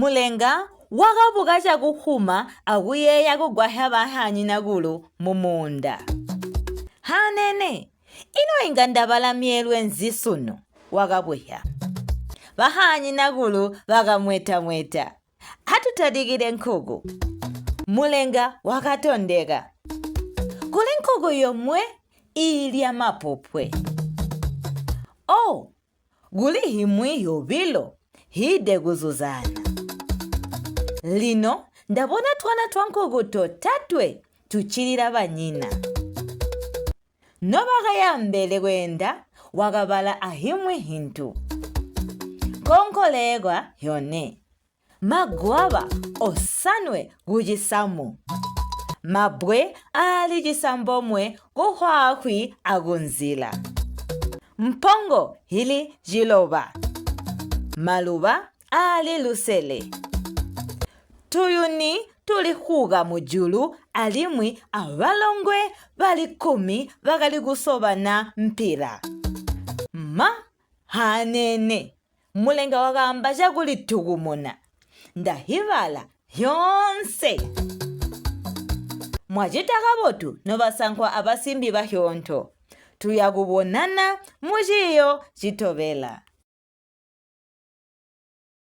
Mulenga wakabuka cakuhwuma akuyeeya kugwahya bahaanyinakulu mumuunda. Haanene, ino inga ndabala myeelwe nzi sunu? Wakabuhya. Bahaanyinakulu bakamweta-mweta. Atutalikile nkuku. Mulenga wakatondeka. Kuli nkuku yomwe iilya mapopwe. Oh, kuli himwi yobilo hiide kuzuzaana. Lino ndabona twana twankuku totatwe tuccilila banyina. Nobakayaambele kweenda, wakabala ahimwi hintu. Nkonkoleekwa yone. Magwaba osanwe kucisamu. Mabwe aali cisambomwe kuhwaahwi akunzila. Mpongo hili ciloba. Maluba aali lusele. Tuyuni tuli hwuka mujulu alimwi abalongwe bali kkumi bakali kusobana mpila. Ma! Haanene! Mulenga wakaamba cakulitukumuna. Ndahibala hyoonse! Mwacita kabotu nobasankwa abasimbi bahyoonto. Tuyakubonana muciiyo citobela.